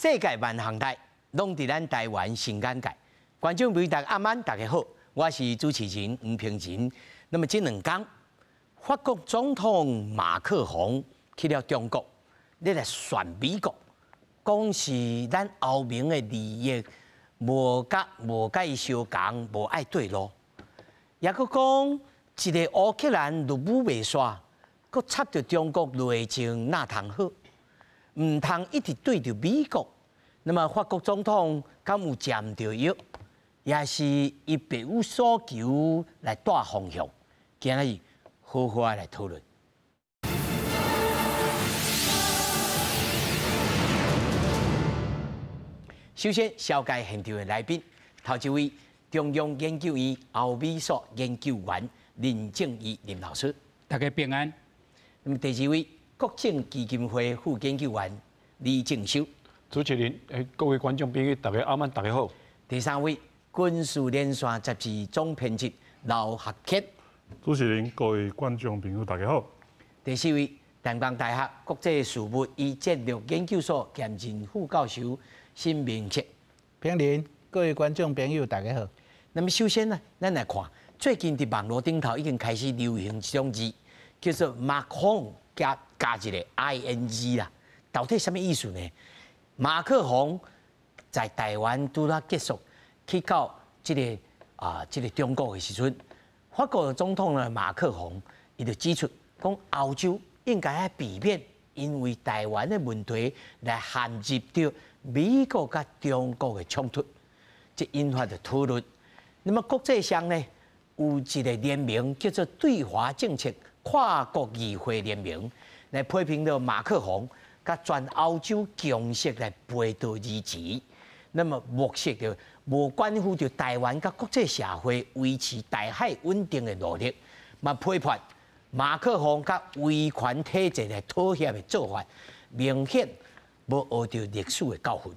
世界萬項代，攏佇咱台灣新眼界。觀眾朋友大家暗安，大家好，我是主持人吳平仁。那麼這兩天，法國總統馬克宏去了中國，咧來選美國，講是咱歐盟的利益無佮伊相仝，無愛對路。抑閣講一个烏克蘭入伍袂煞，閣插著中國內政哪通好？毋通一直對著美國。那麼法國總統敢有食毋著藥，抑是伊別有所求來帶風向？今仔日好好仔來討論。首先，紹介現場的來賓，頭一位中央研究院歐美所研究員林正義林老師，大家平安。那麼第二位國政基金會副研究員李正修，主持人，各位觀眾朋友，大家暗安，大家好。第三位軍事連線雜誌總編輯劉學傑，主持人，各位觀眾朋友，大家好。第四位淡江大學國際事務與戰略研究所兼任副教授沈明哲，平林，各位觀眾朋友，大家好。那麼首先呢，咱來看最近佇網路頂頭已經開始流行一種字，叫做馬克宏加加一个 ing 啦，到底啥物意思呢？馬克宏在台灣拄仔結束去到這个中國的時陣，法國總統呢馬克宏伊就指出，講歐洲應該愛避免因為台灣的問題來陷入著美國佮中國的衝突，這引發著討論。那麼國際上呢，有一個聯盟叫做對華政策跨國議會聯盟，來批評著馬克宏佮全歐洲共識來背道而馳。那麼漠視著無關乎著台灣佮國際社會維持台海穩定的努力，嘛批判馬克宏佮威權體制來妥協的做法，明顯無學著歷史的教訓。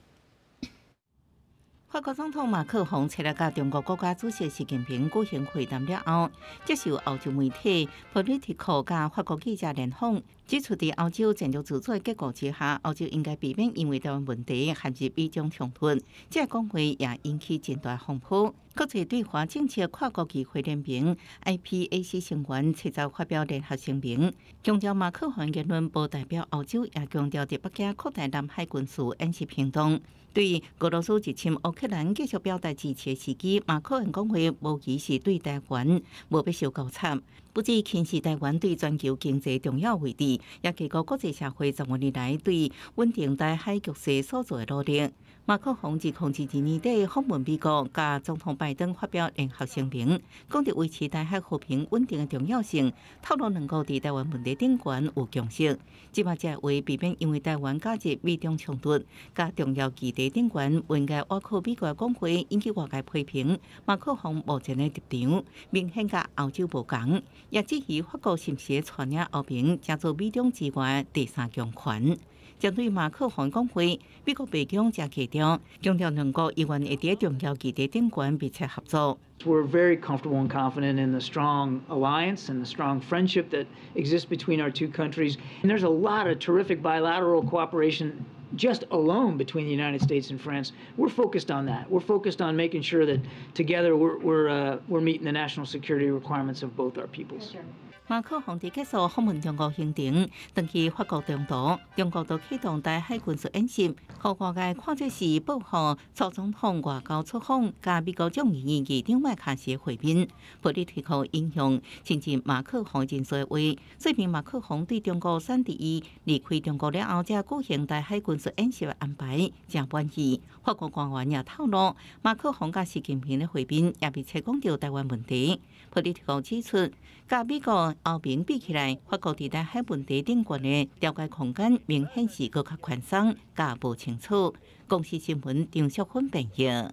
法國總統馬克宏昨日佮中國國家主席習近平舉行會談了後，接受歐洲媒體 Politico 佮法國記者聯訪，指出佇歐洲戰略自主的結構之下，歐洲應該避免因為台灣問題陷入美中衝突。這個講話也引起真大風波。國際對華政策跨國議會聯盟 IPAC 成員七十發表聯合聲明，強調馬克宏言論無代表歐洲，也強調佇北京擴大南海軍事演習行動。對俄羅斯入侵烏克蘭繼續表達支持的時機，馬克宏講話無疑是對台灣無欲相交插，不只輕視台灣對全球經濟重要位置，也低估國際社會十多年來對穩定台海局勢所做的努力。馬克宏自2022年底訪問美國，佮總統拜登發表聯合聲明，講著維持台海和平穩定的重要性，透露兩國佇台灣問題頂懸有共識。這擺這話避免因為台灣加入美中衝突，佮重要議題頂懸，應該倚靠美國的講話引起外界批評。馬克宏目前的立場明顯佮歐洲無仝，也質疑法國是毋是帶領歐盟成做美中之外的第三強權。針對馬克宏講話，美國白宮誠強調，強調兩國猶原會佇重要議題頂懸密切合作。 We're very comfortable and confident in the strong alliance and the strong friendship that exists between our two countries. And there's a lot of terrific bilateral cooperation just alone between the United States and France. We're focused on that. We're focused on making sure that together we're meeting the national security requirements of both our peoples. 馬克宏佇結束訪問中國行程，轉去法國中途，中國就啟動台海軍事演習，予外界看做是報復蔡總統外交出訪，佮美國眾議院議長麥卡錫會面。波利提克引用親近馬克宏人士的話，說明馬克宏對中國選佇伊離開中國了後，才舉行台海軍事演習的安排誠滿意。法國官員也透露，馬克宏佮習近平的會面也密切講著台灣問題。波利提克指出，佮美國、歐盟比起來，法國佇台海問題頂懸的調解空間明顯是閣較寬鬆、佮無清楚。公視新聞張淑芬編譯。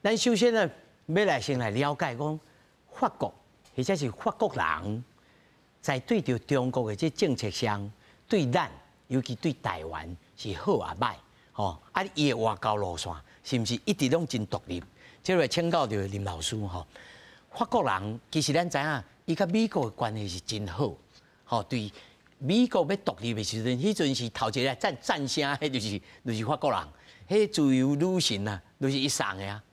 咱首先呢，欲來先來了解講法國或者是法國人在對著中國的這政策上，對咱尤其對台灣是好抑䆀，吼啊，伊的外交路線是毋是一直攏真獨立？這個請教著林老師吼。法國人其實咱知影，伊佮美國的關係是真好，吼對。美國欲獨立的時陣，彼陣是頭一个贊聲，彼就是法國人，彼自由女神啊，就是伊送的啊。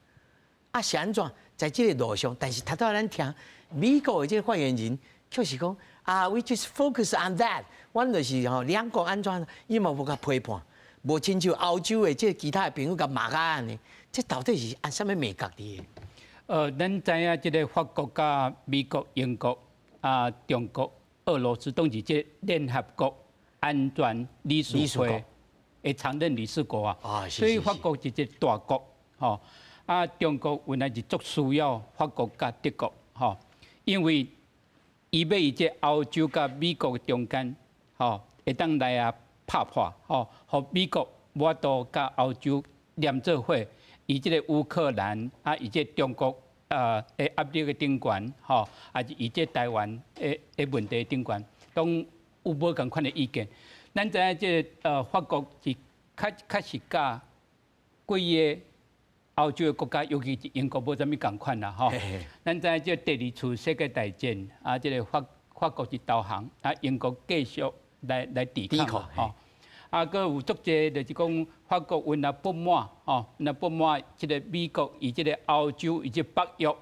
啊是按怎？在這个路上，但是頭拄仔咱聽美國的這个發言人，卻是講啊，we just focus on that，阮就是吼兩國按怎，伊嘛無共批判，無親像歐洲的這其他的朋友共罵甲按呢，這到底是按啥物眉角佇？咱知影這个法國佮美國、英國啊、中國、俄羅斯，攏是這聯合國安全理事會的常任理事國啊。所以法國是一個大國，吼。啊，中國原來是足需要法國佮德國，吼，因為伊欲佇這歐洲佮美國中間，吼，會當來啊拍破，吼，予美國無法度佮歐洲連做伙，佇這个烏克蘭啊，佇這中國的壓力的頂懸，吼，抑是佇這台灣的問題頂懸，攏有無仝款的意見。咱知影這个法國是確實佮幾個歐洲的國家，尤其是英國，無啥物仝款啦，吼。咱知影這第二次世界大戰啊，這个法國是投降，啊，英國繼續來抵抗，吼。啊，閣有足濟，就是講法國原來不滿，吼，若不滿這个美國，伊這个歐洲，伊這北約，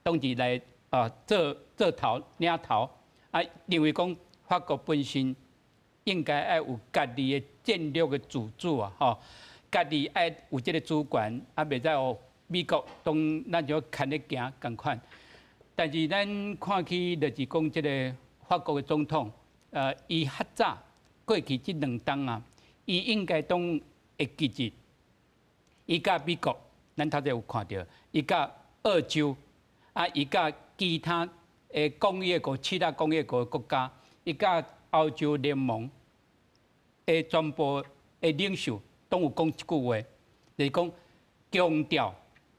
當時來啊做頭領頭，啊，認為講法國本身應該愛有家己的戰略的自主啊，吼。家己愛有這个主權，啊，袂使予美國當咱就牽咧行仝款。但是咱看起就是講這个法國的總統，伊較早過去這兩冬啊，伊應該攏會記得，伊佮美國，咱頭前有看著，伊佮澳洲，啊，伊佮其他的工業國、七大工業國的國家，伊佮歐洲聯盟的全部的領袖，攏有講一句話，就是講強調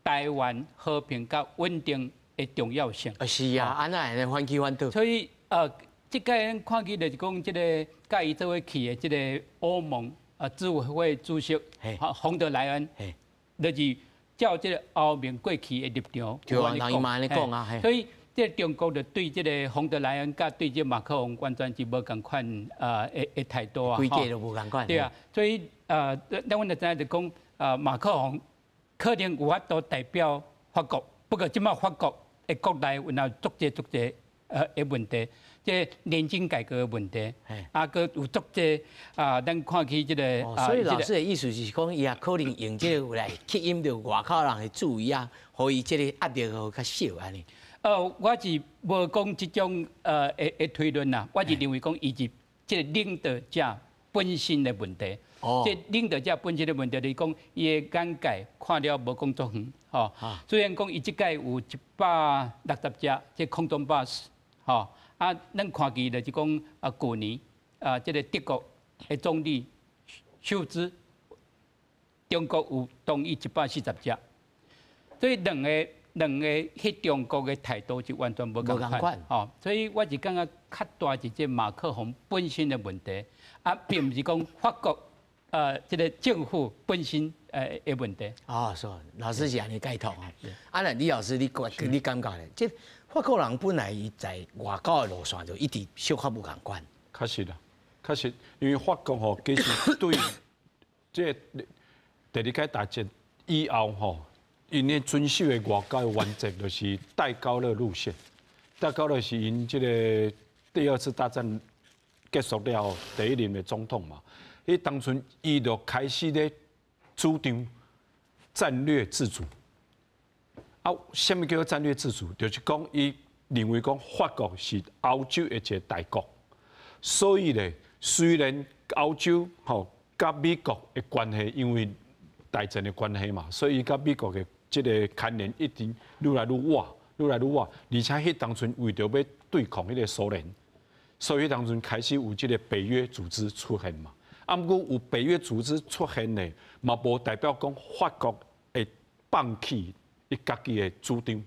台灣和平佮穩定的重要性。啊是啊，按怎會反起反倒？所以這擺咱看起就是講，這个佮伊做伙去的這个歐盟執委會主席馮德萊恩，就是照這个歐盟過去的立場，對啊，人伊嘛按呢講啊。所以這中國就對這个馮德萊恩佮對這馬克宏完全是無仝款的態度啊。規矩都無仝款。對啊，所以咱阮就知影就講，馬克宏可能有法度代表法國，不過這擺法國的國內有若足濟足濟的問題，這年金改革的問題，啊，閣有足濟啊，咱看起這个。所以老師的意思是講，伊也可能用這个來吸引著外口人的注意啊，予伊這个壓力予較小按呢。我是無講這種的推論啦，我是認為講伊是這個領導者本身的問題。哦。這領導者本身的問題就是講，伊的眼界看了無講足遠，吼。雖然講伊這擺有160隻這空中巴士，吼。啊，咱看見就是講啊，舊年啊，這个德國的總理蕭茲，中國有同意140隻，所以兩個去中國的態度就完全無仝款，吼，所以我是感覺較大是這馬克宏本身的問題，啊，並毋是講法國這个政府本身的問題。哦，是，老師是按呢解讀啊。啊，那李老師你感覺咧？這法國人本來伊在外交的路線就一直小可無仝款。確實啦，確實，因為法國吼其實對這第二屆大戰以後吼，𪜶咧遵守的外交原則就是戴高樂路線。戴高樂是𪜶這个第二次大戰結束了後第一任的總統嘛。彼當陣伊就開始咧主張戰略自主。啊，啥物叫做戰略自主？就是講伊認為講法國是歐洲的一個大國，所以咧，雖然歐洲吼佮美國的關係因為大戰的關係嘛，所以佮美國的這个牽連一直愈來愈倚，愈來愈倚。而且彼當陣為著欲對抗彼个蘇聯，所以彼當陣開始有這个北約組織出現嘛。啊，毋過有北約組織出現呢，嘛無代表講法國會放棄伊家己的主張。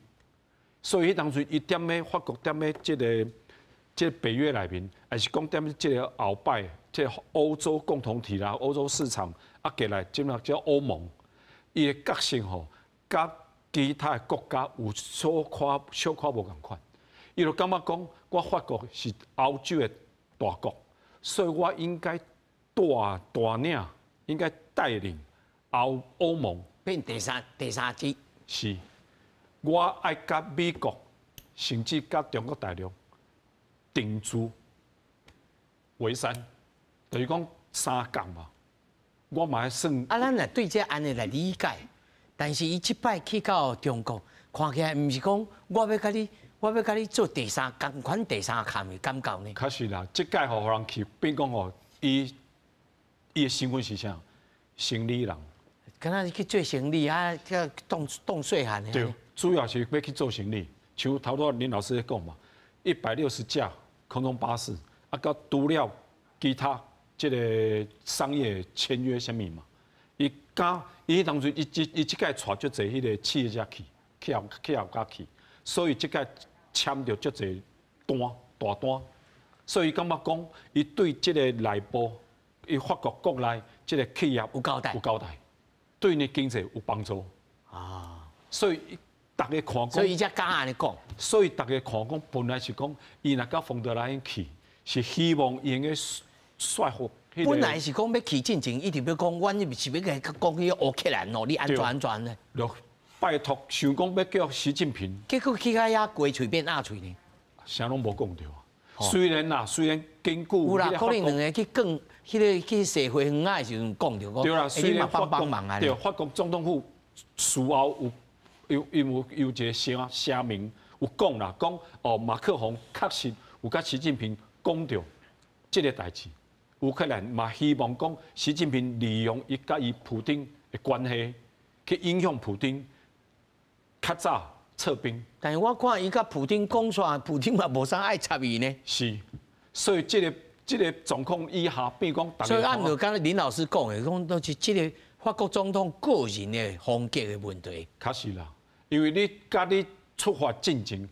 所以彼當陣伊踮咧法國踮咧這个北約內面，抑是講踮這个後擺，這个歐洲共同體啦、歐洲市場啊，過來這馬叫歐盟，伊的角色吼，佮其他的國家有小可小可無仝款。伊就感覺講，我法國是歐洲的大國，所以我應該帶帶領，應該帶領歐盟變第三支。是，我愛佮美國，甚至佮中國大陸定住為三，就是講三角嘛。我嘛算。啊，咱來對這按呢來理解，但是伊這擺去到中國，看起來毋是講我欲佮你，我欲佮你做第三，仝款第三崁的感覺呢？確實啦，這屆予人去變講吼，伊的身份是啥？生理人。敢若是去做生理啊，去當當細漢的。對，主要是欲去做生理。像頭拄林老師咧講嘛，160架空中巴士，啊，佮除了其他這個商業簽約啥物嘛，伊敢伊當陣伊這屆帶足濟彼個企業家去，去後家去，所以這屆簽著足濟單大單，所以感覺講，伊對這個內部，伊法國國內這個企業有交代，有交代，對𪜶經濟有幫助。所以逐家看講，所以伊才敢按呢講。所以逐家看講，本來是講，伊若佮馮德萊恩去，是希望伊會說服。本來是講欲去進前，一直欲講，阮是欲共講彼個烏克蘭哦，你按怎按怎呢？就拜託，想講欲叫習近平，結果去到遐雞喙變鴨喙呢？啥攏無講著。雖然啦，雖然根據有啦，可能兩個去講，彼個去踅花園仔的時陣講著講，對啦，雖然幫幫忙啊。對，法國總統府事後有一個聲明有講啦，講哦，馬克宏確實有佮習近平講著這個代誌。烏克蘭嘛希望講習近平利用伊佮伊普丁的關係，去影響普丁較早撤兵。但是我看伊佮普丁講出來，普丁嘛無啥愛插伊呢。是，所以這個狀況以下變講，所以按著剛才林老師講的，講都是這個法國總統個人的風格的問題。確實啦，因為你佮你出發進前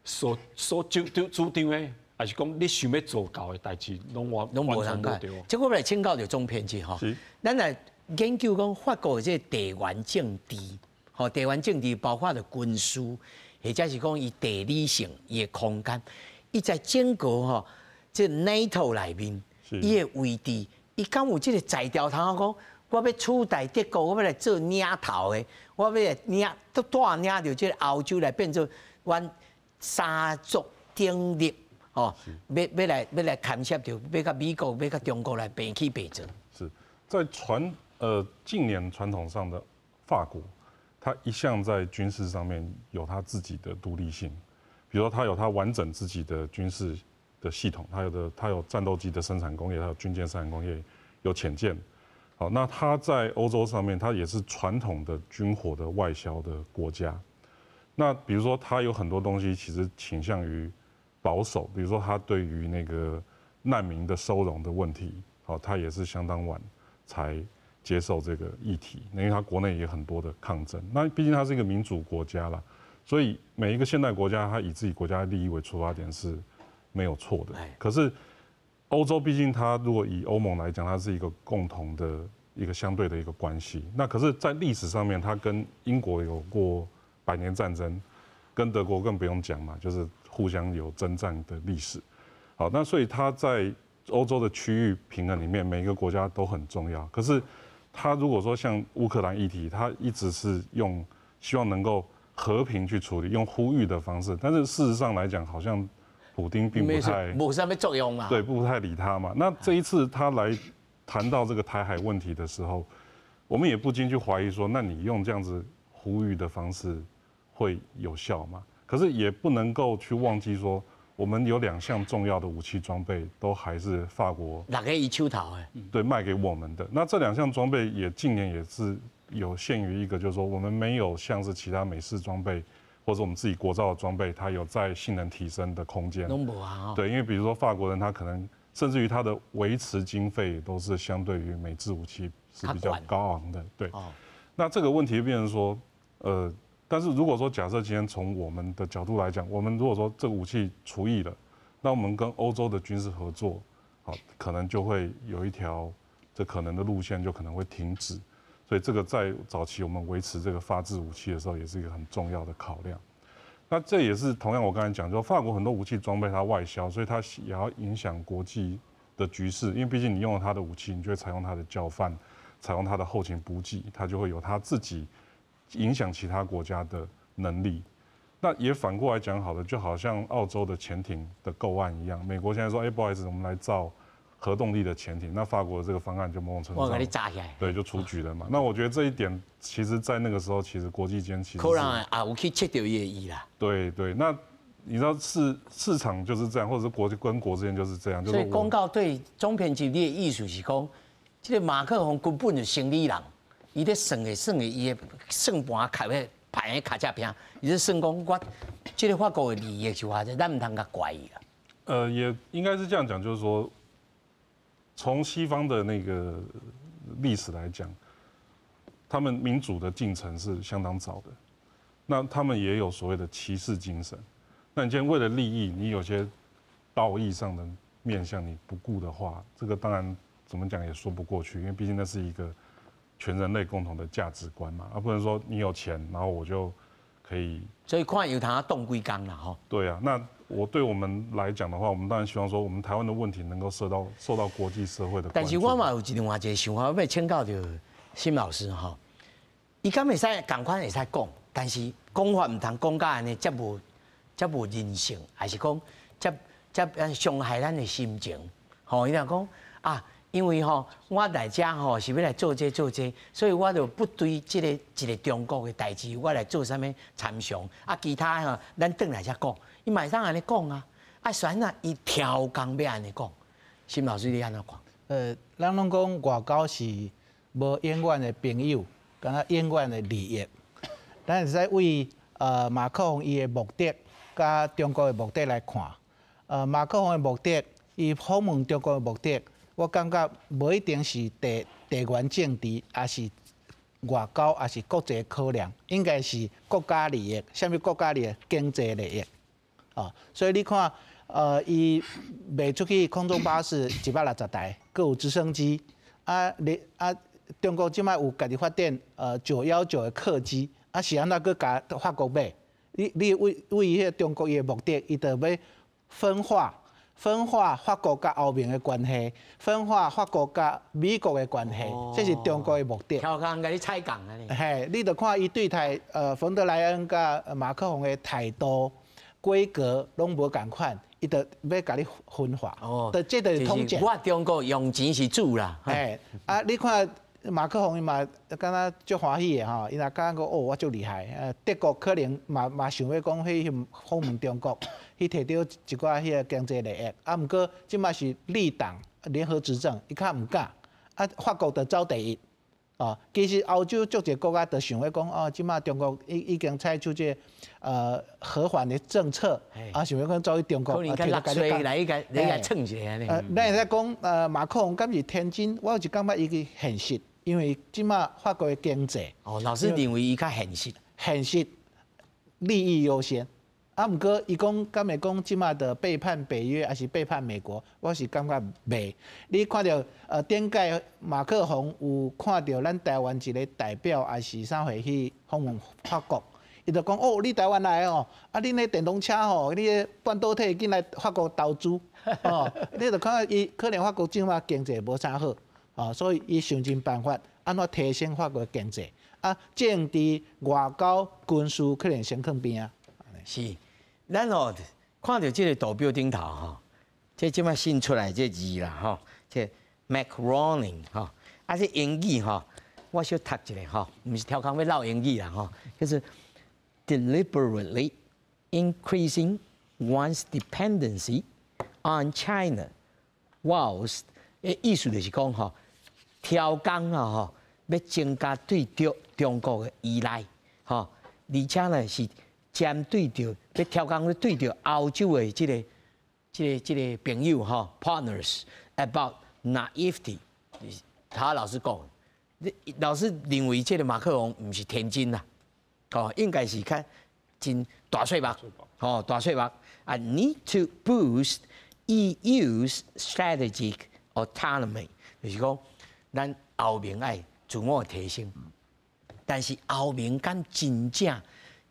所主張的，還是講你想欲做到的代誌，攏我攏無通講。這個我來請教著總編輯吼，咱來研究講法國的這個地緣政治，吼，地緣政治包括著軍事，或者是講伊地理性、伊的空間，伊在整個吼這 NATO 內面，伊的位置，伊敢有這個才調通講，我欲取代德國，我欲來做領頭的，我欲來領都帶領著這個歐洲來變做阮三足鼎立。哦，欲來牽涉著，欲佮美國，欲佮中國來平起平坐。是在近年傳統上的法國，它一向在軍事上面有它自己的獨立性，比如說它有它完整自己的軍事的系統，它有戰鬥機的生產工業，它有軍艦生產工業，有潛艦。好，那它在歐洲上面，它也是傳統的軍火的外銷的國家。那比如說，它有很多東西其實傾向於保守，比如說他對於那個難民的收容的問題，好，他也是相當晚才接受這個議題，因為他國內也很多的抗爭。那畢竟它是一個民主國家啦，所以每一個現代國家，它以自己國家的利益為出發點是沒有錯的。可是歐洲畢竟它如果以歐盟來講，它是一個共同的一個相對的一個關係。那可是，在歷史上面，它跟英國有過百年戰爭，跟德國更不用講嘛，就是互相有征戰的歷史。好，那所以它在歐洲的區域平衡裡面，每一個國家都很重要。可是，他如果說像烏克蘭議題，他一直是用希望能夠和平去處理，用呼籲的方式。但是事實上來講，好像普丁並不太無啥物作用嘛。對，不太理他嘛。那這一次他來談到這個台海問題的時候，我們也不禁去懷疑說，那你用這樣子呼籲的方式會有效嗎？可是也不能夠去忘記說，我們有兩項重要的武器裝備都還是法國落佇伊手頭的，對，賣給我們的。那這兩項裝備也近年也是有限於一個，就是說我們沒有像是其他美式裝備或者我們自己國造的裝備，它有在性能提升的空間。攏無啊。對，因為比如說法國人他可能甚至於他的維持經費都是相對於美制武器是比較高昂的。對。那這個問題就變成說，但是如果說假設今天從我們的角度來講，我們如果說這個武器除役了，那我們跟歐洲的軍事合作，好，可能就會有一條這可能的路線就可能會停止。所以這個在早期我們維持這個法制武器的時候，也是一個很重要的考量。那這也是同樣我剛才講，就法國很多武器裝備它外銷，所以它也要影響國際的局势，因为毕竟你用了他的武器，你就会采用他的教范，采用他的后勤补给，他就会有他自己影响其他国家的能力。那也反过来讲好了，就好像澳洲的潜艇的购案一样，美国现在说，哎，不好意思，我们来造核动力的潜艇，那法国的这个方案就某种程度上，我给你炸起来，对，就出局了嘛。那我觉得这一点，其实，在那个时候，其实国际间其实可能啊，有去测著伊的意啦。对对，那你知道市场就是这样，或者是国跟国之间就是这样。所以广告对总编辑你的意思是讲，这个马克宏根本就生理人，伊咧算的算的，伊的算盘卡咧排咧卡遮片，伊咧算讲我这个法国的利益是偌济，咱毋通共怪伊啦。也应该是这样讲，就是说，从西方的那个历史来讲，他们民主的进程是相当早的，那他们也有所谓的骑士精神。那你今天为了利益，你有些道义上的面向你不顾的话，这个当然怎么讲也说不过去，因为毕竟那是一个全人类共同的价值观嘛，而不能说你有钱，然后我就可以。所以看有通挡几工啦，吼。对啊，那我对我们来讲的话，我们当然希望说，我们台湾的问题能够受到国际社会的。但是我嘛有另外一个想法，欲请教著辛老师吼，伊敢会使仝款会使讲，但是讲法毋通讲甲按呢，遮无人性，还是讲遮遮伤害咱的心情？吼，伊若讲啊，因为吼我来遮吼是欲来做这做这，所以我就不对这个一个中国的代誌，我来做啥物参详啊，其他吼咱轉來才講，伊嘛會當按呢講啊，啊，選啊，伊超工欲按呢講，辛老師你按怎看？咱攏講外交是無永遠的朋友，敢若永遠的利益。咱會使為馬克宏伊的目的，佮中國的目的來看。馬克宏的目的，伊訪問中國的目的，我感覺無一定是地緣政治，抑是外交，抑是國際考量，應該是國家利益。啥物國家利益？經濟利益。哦，所以你看，伊賣出去空中巴士160台，閣有直升機。啊，你啊，中國這擺有家己發展919的客機，啊是按怎閣共法國買？你為彼個中國伊的目的，伊就欲分化法國佮歐盟的關係，分化法國佮美國的關係，這是中國的目的。超工共你踩摃啊！嘿，你著看伊對待馮德萊恩佮馬克宏的態度、規格攏無仝款，伊就欲共你分化。哦，就這就是統戰。我中國用錢是主啦。嘿，啊，你看馬克宏伊嘛敢若足歡喜的吼，伊若感覺講哦，我足厲害。德國可能嘛想欲講去訪問中國，去提著一寡彼個經濟利益。啊，毋過這擺是綠黨聯合執政，伊較毋敢。啊，法國就走第一。哦，其實歐洲足濟國家都想欲講哦，這擺中國已經採取這個和緩的政策，啊，想欲講走去中國，可能較落水來共你共蹭一下呢。咱會使講馬克宏敢是天真？我是感覺伊個現實，因為這擺法國的經濟。哦，老師認為伊較現實。現實利益優先。啊，毋過伊講敢會講這擺的背叛北約，抑是背叛美國？我是感覺袂。你看著頂屆馬克宏有看著咱台灣一個代表，抑是啥貨去訪問法國，伊就講哦，你台灣來哦，啊，恁的電動車吼，你的半導體緊來法國投資，哦，你就看伊可能法國這擺經濟無啥好，哦，所以伊想盡辦法按怎提升法國經濟，啊，政治、外交、軍事可能先囥邊仔。是。咱哦看著這個圖表頂頭吼，這這擺新出來這字啦吼，這 Macroning 吼，啊這英語吼，我小讀一下吼，毋是超工欲落英語啦吼，就是 deliberately increasing one's dependency on China whilst 意思就是講吼，超工啊吼，欲增加對著中國的依賴吼，而且呢是針對著欲超工咧對著歐洲的這個朋友吼，partners about naivety。他老師講，老師認為這個馬克宏毋是天真啦，哦，應該是較真大細目，哦，大細目啊，need to boost EU's strategic autonomy，就是講咱歐盟愛自我提升，但是歐盟敢真正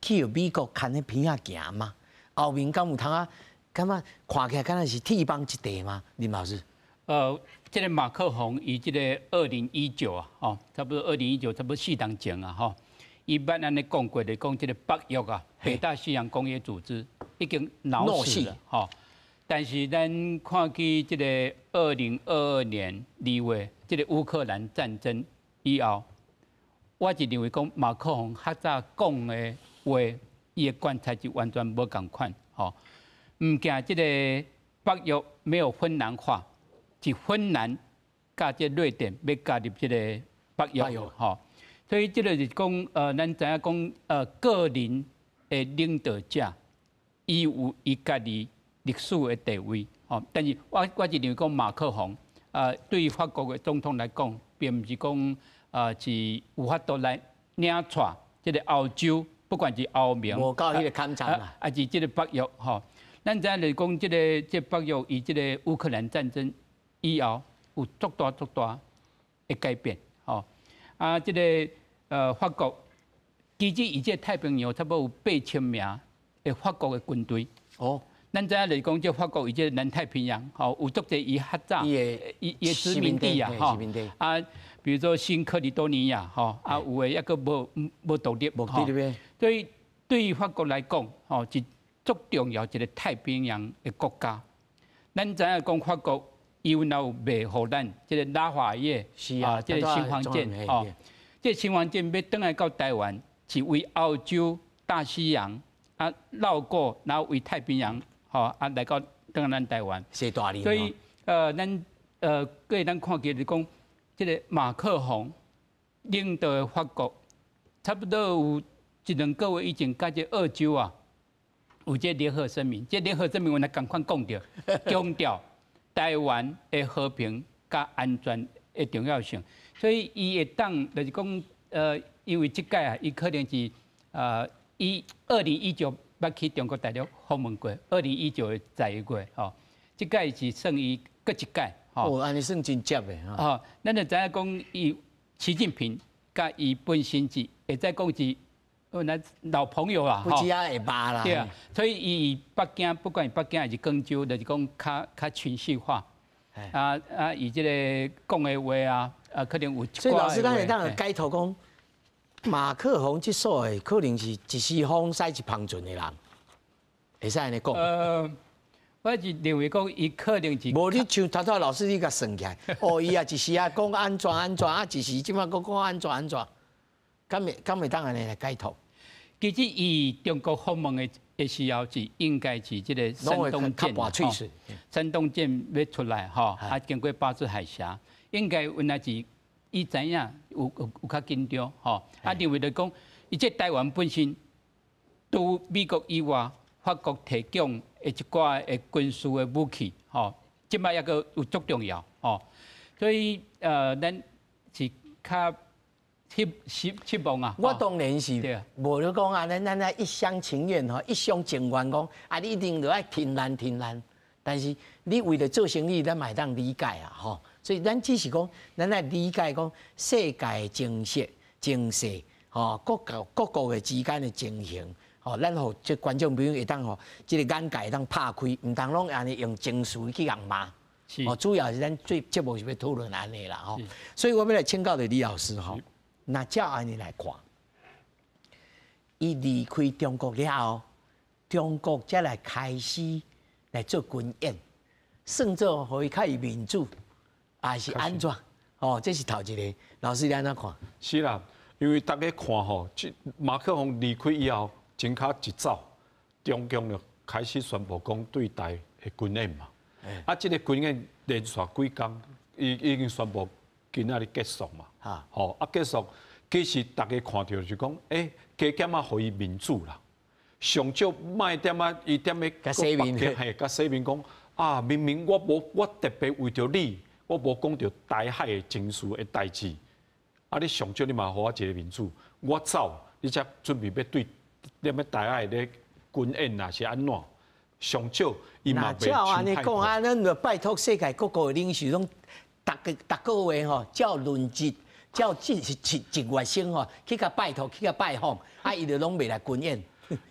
去予美國牽咧鼻仔行嗎？歐盟敢有通啊？感覺看起來敢若是鐵板一塊嗎？林老師？這个馬克宏伊這个二零一九啊，吼，差不多二零一九，差不多4年前啊，吼，伊捌按呢講過的，講這个北約啊，北大西洋公約組織已經腦死了，吼。但是咱看起這个2022年2月，這个烏克蘭戰爭以後，我就認為講馬克宏較早講的話，伊的觀察是完全無仝款，吼。毋驚這个北約沒有芬蘭化，是芬蘭佮這瑞典欲加入這个北約，吼。所以這个是講，咱知影講，個人的領導者，伊有伊家己歷史的地位，吼。但是我是認為講馬克宏，對於法國的總統來講，並毋是講，是有法度來領帶這个歐洲，不管是歐盟，無夠彼个坎場啦，抑是這个北約，吼。咱知影就是講，這个北約伊這个烏克蘭戰爭以後，有足大足大的改變，吼。啊，這个法國其實伊這太平洋差不多有8000名的法國的軍隊。咱知影就是講，這法國伊這南太平洋，吼，有足濟伊較早伊的殖民地啊，吼。啊，比如說新喀里多尼亞，吼，啊，有的抑閣無獨立，無獨立。所以對於法國來講，吼，是足重要一个太平洋的國家。咱知影講法國，伊有賣予咱這个拉法葉，啊，這个巡防艦，吼，這个巡防艦欲轉來到台灣，是為歐洲大西洋啊繞過，然後為太平洋，吼啊來到轉來咱台灣。是大所以，咱過咱看見就是講，這个馬克宏領導的法國，差不多有一兩個月以前，佮這澳洲啊，有這聯合聲明，這聯合聲明原來仝款講著，強調台灣的和平佮安全的重要性。所以伊會當就是講，因為這擺啊，伊可能是伊2019捌去中國大陸訪問過，2019的11月吼，這擺是算伊閣一擺吼。哦，按呢算真接的吼。哦，咱就知影講，伊習近平佮伊本身是會使講是咱老朋友啊，不止啊會捌啦。對啊，所以伊北京不管是北京還是廣州，就是講較情緒化。啊啊，伊這个講的話啊，啊可能有。所以老師，咱會當解讀講，馬克宏這所謂可能是一時風駛一帆船的人，會使按呢講。我是認為講，伊可能是。無你像頭拄老師你共算起來，哦，伊啊一時啊講按怎按怎，啊一時這擺閣講按怎按怎，敢會當按呢來解讀？其實伊中國訪問的時候是應該是這个山東艦吼，山東艦欲出來吼，啊經過巴士海峽，應該原來是伊知影有較緊張吼，啊認為就講，伊這台灣本身，除美國以外，法國提供的一寡的軍事的武器吼，這擺抑閣有足重要吼，所以咱是較失望啊！我當然是無咧講啊，咱一廂情願吼，一廂情願講啊，你一定著愛挺咱挺咱。但是你為了做生意，咱嘛會當理解啊，吼。所以咱只是講，咱愛理解講世界情勢、情勢，吼，各國各國的之間的情形，吼，咱予這觀眾朋友會當吼，這个眼界會當拍開，毋通攏按呢用情緒去共罵。哦，主要是咱最節目是欲討論按呢啦，吼。所以我欲來請教著李老師吼。若照按呢來看，伊離開中國了後，中國才來開始來做軍演，算做予伊較有面子，抑是按怎？哦，這是頭一个。老師你按怎看？是啦，因為大家看吼，這馬克宏離開以後，真卡一走，中共就開始宣布講對台的軍演嘛。啊，這个軍演連續幾工，伊已經宣布今仔日結束嘛。吼啊結束，其實大家看著就是講，加減仔予伊面子啦。上少莫踮仔，伊踮咧共洗面，嘿，共洗面講啊，明明我無，我特別為著你，我無講著台海的情勢的代誌。啊，你上少你嘛予我一个面子，我走，你才準備欲對踮咧台海咧軍演啊，是按怎？上少伊嘛袂照按呢講啊，咱就拜託世界各國的領袖攏逐个逐個月吼，照輪值。照這是一一月先吼，去共拜託，去共拜訪，啊，伊就攏袂來軍演。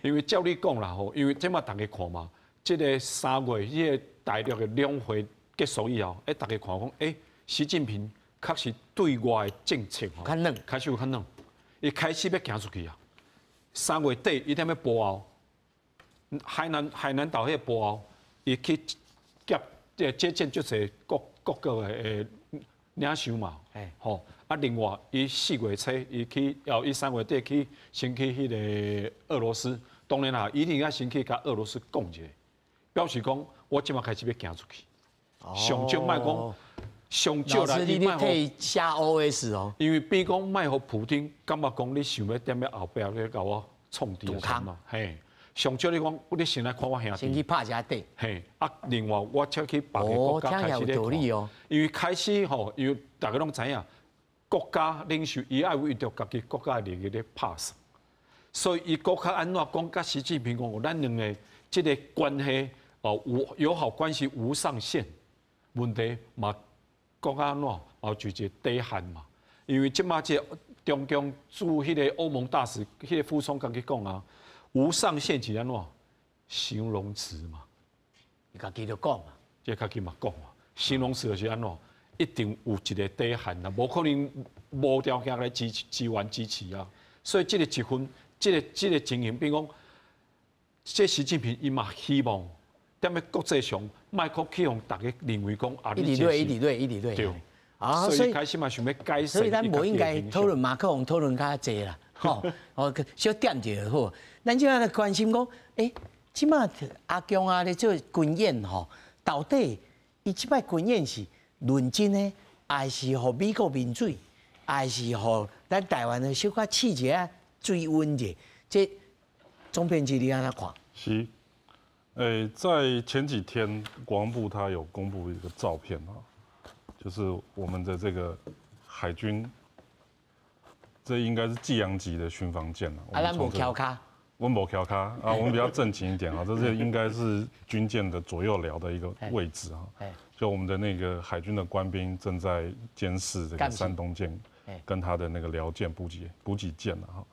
因為照你講啦吼，因為這馬大家看嘛，這个3月彼个大陸的兩會结束以后，逐家看讲，习近平确实对外的政策较软，开始有较软，伊开始欲行出去啊。3月底，伊踮咧博鳌，海南岛彼个博鳌，伊去接见足济各国的领袖嘛，吼。啊，另外，伊4月初，伊去，后伊3月底去，先去彼个俄罗斯。当然啦，一定要先去共俄罗斯讲一下，表示讲我这马开始欲行出去。上少莫讲，上少啦，你替下 OS 哦。因为比讲莫予普丁感觉讲你想欲踮咧后壁咧共我创治嘛，嘿。上少你讲，你先来看我兄弟。先去拍一下底。嘿，啊，另外我才去别个国家开始咧看。因为开始吼，因为大家拢知影，国家领袖伊爱为著家己国家的利益咧拍算，所以伊阁较按怎讲？佮习近平讲，咱两个这个关系哦，无友好关系无上限。问题嘛，讲按怎？哦，就一个底线嘛。因为这马这中共驻彼个欧盟大使，彼个傅聪家己讲啊，无上限是按怎？形容词嘛。伊家己就讲嘛，这家己嘛讲嘛，形容词就是按怎？一定有一个底线啦，无可能无条件来支援支持啊。所以这个一份，这个情形，比如讲，这习近平伊嘛希望，踮咧国际上，莫阁去予大家认为讲啊，一直落，一直落，一直落。对。啊，所以开始嘛想欲改善。所以咱无应该讨论马克龙讨论较济啦，吼，哦，小点一下好。咱这来关心讲，这马阿共啊咧做军演吼，到底伊这摆军演是认真的，还是予美国面水，还是予咱台湾的小可试一下水温者？这总编辑你按怎看？是，在前几天，国防部他有公布一个照片啊，就是我们的这个海军，这应该是济阳级的巡防舰了。啊，咱无翘跤。阮无翘跤啊，我们比较正经一点啊，这是应该是军舰的左右僚的一个位置啊。就我们的那个海军的官兵正在监视这个山东舰，跟他的那个僚舰补给舰了哈。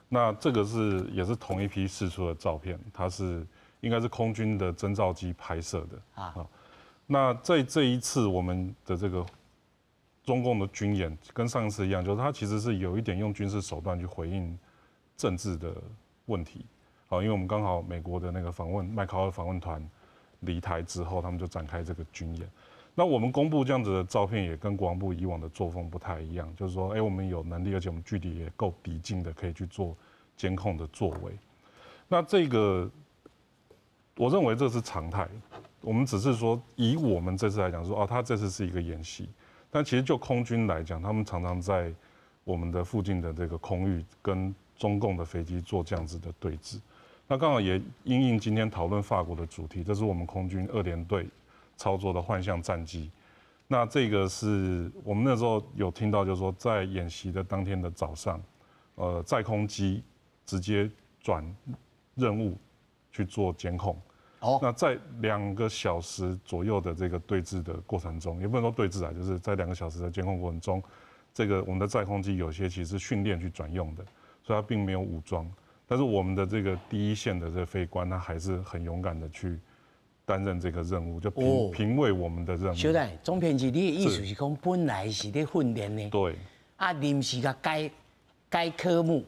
那这个是也是同一批释出的照片，它是应该是空军的侦照机拍摄的啊。那在这一次我们的这个中共的军演跟上一次一样，就是它其实是有一点用军事手段去回应政治的问题。好，因为我们刚好美国的那个访问麦考尔访问团离台之后，他们就展开这个军演。那我们公布这样子的照片，也跟国防部以往的作风不太一样，就是说，我们有能力，而且我们距离也够抵近的，可以去做监控的作为。那这个，我认为这是常态。我们只是说，以我们这次来讲，说哦，他这次是一个演习，但其实就空军来讲，他们常常在我们的附近的这个空域跟中共的飞机做这样子的对峙。那刚好也因应今天讨论法国的主题，这是我们空军二联队操作的幻象战机。那这个是我们那时候有听到，就是说在演习的当天的早上，载空机直接转任务去做监控。那在2个小时左右的这个对峙的过程中，也不能说对峙啊，就是在两个小时的监控过程中，这个我们的载空机有些其实是训练去转用的，所以它并没有武装。但是我们的这个第一线的这个飞官，他还是很勇敢的去担任这个任务，就平卫我们的任务。小等，总编辑，你的意思是讲本来是咧训练的，啊，临时共改改科目，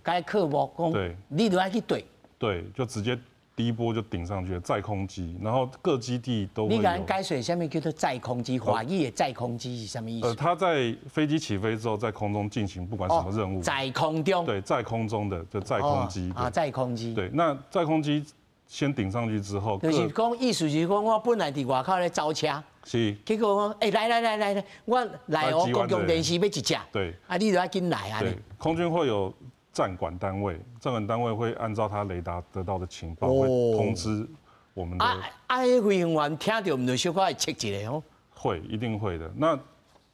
改课目，讲，你就爱去对，对，就直接第一波就顶上去了，载空机，然后各基地都你共解说啥物叫做载空机？华语的载空机是啥物意思？它在飞机起飞之后，在空中进行不管什么任务，在空中，对，在空中的就载空机啊，载空机，对，那载空机先顶上去之后，就是讲意思是讲我本来伫外口咧走车，结果讲，来来来来来，我来哦，公共电视欲一只，啊，你就要紧来啊。对，空军会有战管单位，战管单位会按照他雷达得到的情报，会通知我们的。啊啊！彼飞行员听著，毋就小可会切一下哦。会，一定会的。那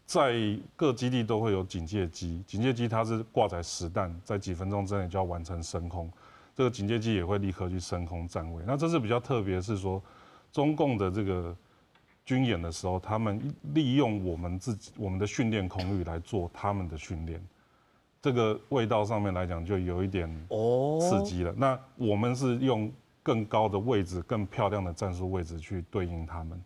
在各基地都会有警戒机，警戒机它是挂载实弹，在几分钟之内就要完成升空。这个警戒机也会立刻去升空站位。那这次比较特别是说，中共的这个军演的时候，他们利用我们自己我们的训练空域来做他们的训练。这个味道上面来讲，就有一点刺激了。那我们是用更高的位置、更漂亮的战术位置去对应他们。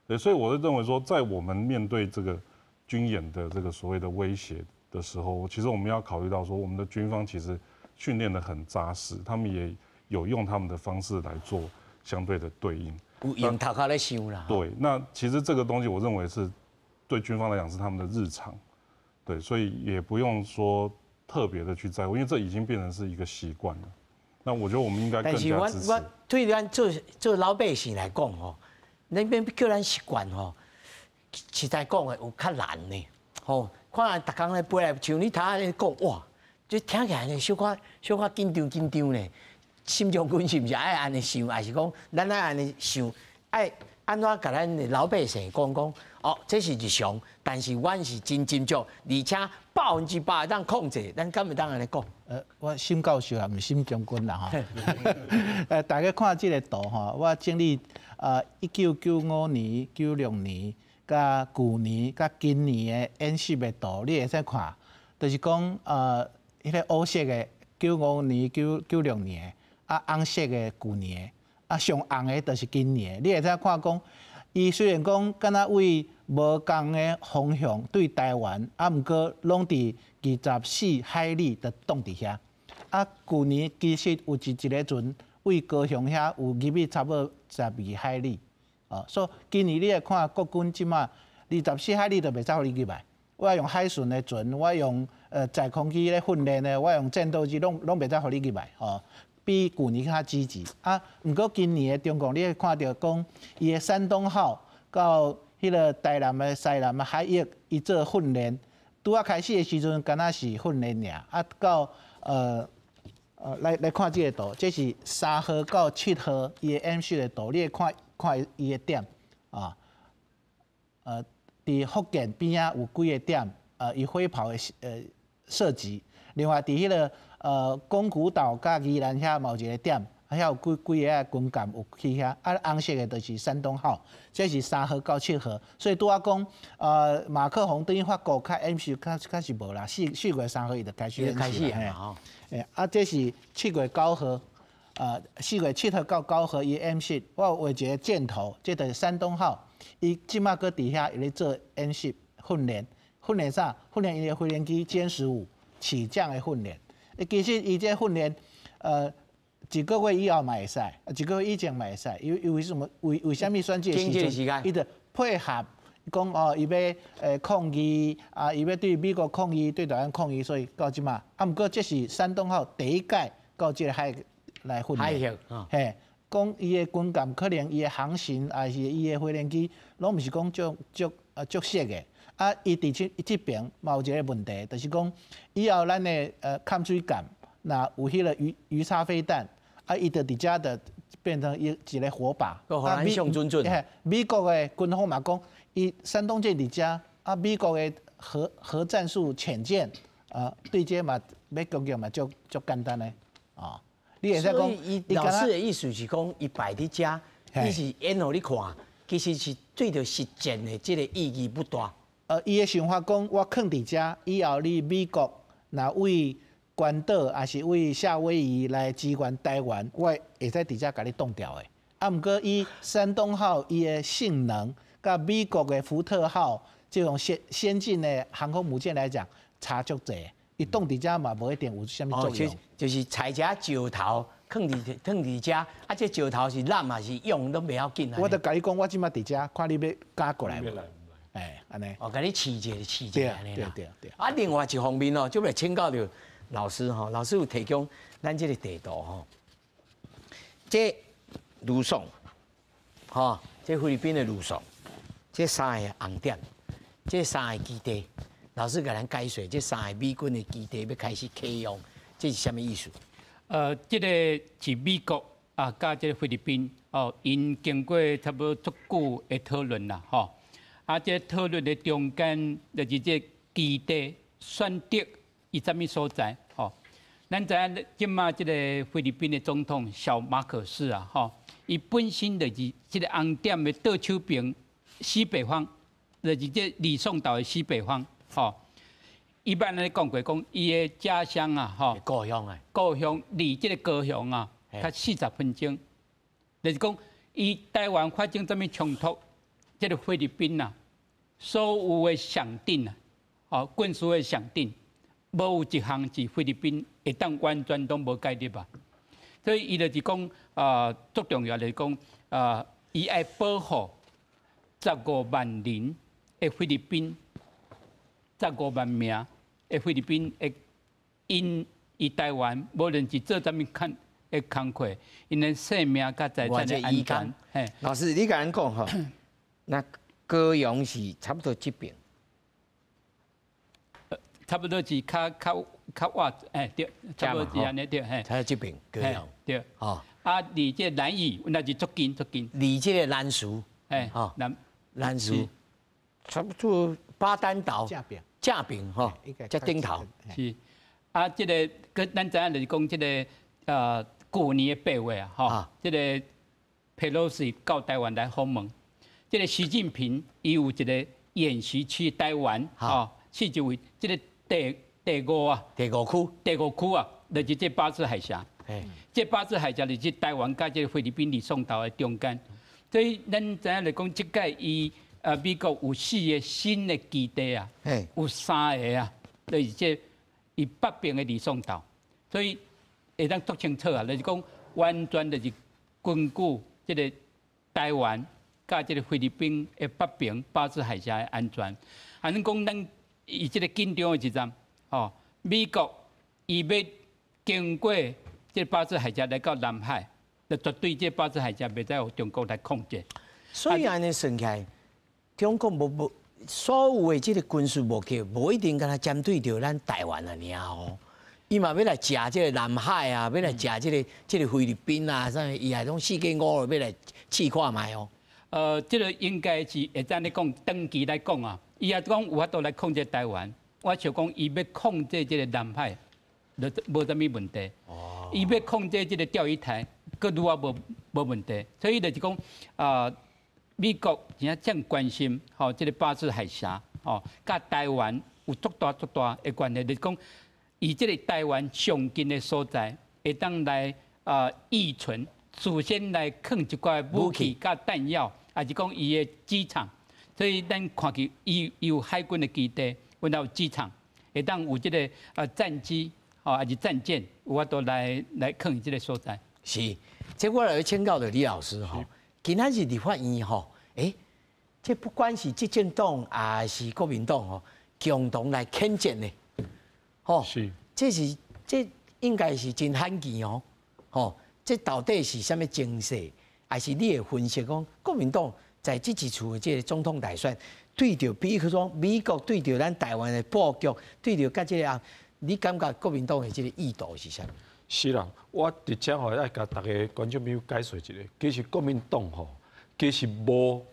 对，所以我是认为说，在我们面对这个军演的这个所谓的威胁的时候，其实我们要考虑到说，我们的军方其实训练的很扎实，他们也有用他们的方式来做相对的对应。有用头壳咧想啦。对，那其实这个东西，我认为是对军方来讲是他们的日常，对，所以也不用说特别的去在乎，因为这已经变成是一个习惯了。那我觉得我们应该更加支持。我对咱做做老百姓来讲吼，恁欲叫咱习惯吼，实在讲的有较难呢。吼，看逐工咧飞来，像你头仔咧讲，哇，这听起来呢，小可小可紧张紧张呢。沈将军是毋是爱按呢想，抑是讲咱爱按呢想，爱按怎共咱的老百姓讲讲？哦，这是日常，但是阮是真斟酌，而且100%会当控制，咱敢会当按呢讲？我沈教授啊，毋是沈将军啦吼。大家看這个图吼，我整理1995年、96年、佮舊年、佮今年的演習的圖，你會使看，就是講彼个烏色的95年、96年的。啊，紅色的舊年的，啊，上紅的就是今年的。你會使看講，伊雖然講敢若對無仝的方向對台灣，啊，毋過攏佇24海里就擋佇遐。啊，舊年其實有一个船對高雄遐有入去差不多12海里，哦，所以今年你會看國軍這馬24海里就袂使予你入來。我用海巡的船，我用載空機咧訓練的，我用戰鬥機，攏攏袂使予你入來，吼。比舊年較積極啊！毋過今年的中共，你會看著講，伊的山東號到彼个台南的西南的海域，伊做訓練。拄仔開始的時陣，敢若是訓練爾啊，到來看這个圖，這是3號到7號伊的演習的圖，你會看看伊的點啊，佇福建邊仔有幾个點，伊火炮的射擊，另外佇彼个宮古島佮宜蘭遐嘛有一个點，啊遐有幾幾个軍艦有去遐，啊紅色的就是山東號，這是3號到7號，所以拄仔講，馬克宏等於法國較演習較較是無啦，4月3號伊就開始開始啊，啊這是7月9號，4月7號到9號伊演習，我有畫一個箭頭，這就是山東號，伊這馬閣佇遐咧做演習訓練，訓練啥？訓練伊的飛行機殲15起降的訓練。其實伊這訓練，一個月以後嘛會使，一個月以前嘛會使。因為什麼？為為啥物選這個時陣？伊就配合講哦，伊欲抗議啊，伊欲對美國抗議，對台灣抗議，所以到這馬。啊，毋過這是山東號第一屆到這個海來訓練。嘿，講伊的軍艦可能伊的航行，還是伊的飛行機，攏毋是講足足啊足熟的。啊，伊佇這這爿嘛有一個問題，就是講以後咱的崁水艦，若有彼個魚叉飛彈，啊，伊就佇遮就變成一一個火把。啊，美國的軍方嘛講，伊山東艦佇遮，啊，美國的核戰術潛艦，啊，對這嘛欲攻擊嘛足足簡單的，啊，你會使講，伊老師的意思是講，伊擺佇遮，伊是演予你看，其實是對著實戰的這個意義不大。伊的想法講，我囥佇遮，以後你美國若對關島，抑是對夏威夷來支援台灣，我會使佇遮共你擋掉的。啊，毋過以山東號伊的性能，佮美國的福特號這種先進的航空母艦來講，差足濟。伊擋佇遮嘛，無一定有啥物作用。就是採一石頭，囥佇囥佇遮，啊，這石頭是攬抑是用攏袂要緊。我就共你講，我這馬佇遮，看你欲敢過來無？哎，按呢，哦，共你試者試者按呢啦。對對對。啊，另外一方面哦，就來請教著老師吼，老師有提供咱這個地圖吼，這呂宋，吼，這菲律賓的呂宋，這三个紅點，這三個基地，老師共咱解說，這三个美軍的基地欲開始啟用，這是啥物意思？這个是美國啊，佮這个菲律賓哦，𪜶經過差不多足久的討論啦，吼。啊，這討論的中間就是這基地選擇佇啥物所在，吼。咱知影這馬這個菲律賓的總統小馬可斯啊，吼，伊本身就是這个紅點的倒手邊西北方，就是這呂宋島的西北方，吼。伊捌按呢講過，講伊的家鄉啊，吼，故鄉啊，故鄉離這個高雄啊，較40分鐘，就是講伊台灣發生啥物衝突，這个菲律賓啊，所有的詳定啊，哦，軍事的詳定，無有一項是菲律賓會當完全攏無介入啊。所以伊就是講啊，足重要就是講啊，伊愛保護十五萬人的菲律賓，十五萬名的菲律賓的𪜶佇台灣，無論是做啥物工的工課，𪜶的性命佮財產的安全。嘿，老師，你共咱講吼，那高雄是差不多這邊，差不多是較較較倚，哎對，差不多是按呢對，嘿。才這邊高雄，對，哦。啊，離這個蘭嶼，那是足近足近。離這個蘭嶼，嘿，吼，蘭蘭嶼，差不多巴丹島正邊，正邊吼，這頂頭。是，啊，這个，閣咱知影就是講這个，舊年的8月啊，吼，這个佩洛西到台灣來訪問，這个習近平伊有一个演習去台灣，吼，四周圍這个第五啊，第五區，第五區啊，就是這巴士海峽。這巴士海峽就是台灣佮這个菲律賓呂宋島的中間，所以咱知影來講，這擺伊美國有四个新的基地啊，有三个啊，就是這伊北邊的呂宋島，所以會當足清楚啊，就是講完全就是根據這个台灣佮這个菲律賓的北邊巴士海峽的安全。按呢講，咱伊這个緊張的時陣，吼，美國伊欲經過這个巴士海峽來到南海，就絕對這个巴士海峽袂使予中國來控制。所以按呢算起來，中國無無所有的這个軍事目的，無一定干焦針對著咱台灣啊爾哦。伊嘛欲來食這个南海啊，欲來食這个菲律賓啊，啥物伊也攏四界五路欲來試看覓哦。這个應該是會當咧講，長期來講啊，伊也講有法度來控制台灣。我想講，伊欲控制這个南海，就無啥物問題。哦。伊欲控制這个釣魚台，閣愈仔無無問題。所以就是講，啊，美國真正關心吼，這个巴士海峽吼，佮台灣有足大足大的關係。就是講，伊這个台灣上近的所在，會當來啊預存，事先來囥一寡武器佮彈藥，抑是講伊的機場。所以咱看見伊有海軍的基地，阮有機場，會當有這个啊戰機，吼，抑是戰艦，有法度來來囥這个所在。是，這我來請教著李老師吼，今仔日立法院吼，欸，這不管是執政黨抑是國民黨吼，共同來譴責呢，吼，是，這是這應該是真罕見哦，吼，這到底是啥物情勢？抑是你會分析講，國民黨在這一次的這个總統大選，對著比如說美國對著咱台灣的布局，對著佮這个啊，你感覺國民黨的這个意圖是啥物？是啦，我佇遮吼愛共逐个觀眾朋友解說一下，其實國民黨吼，其實無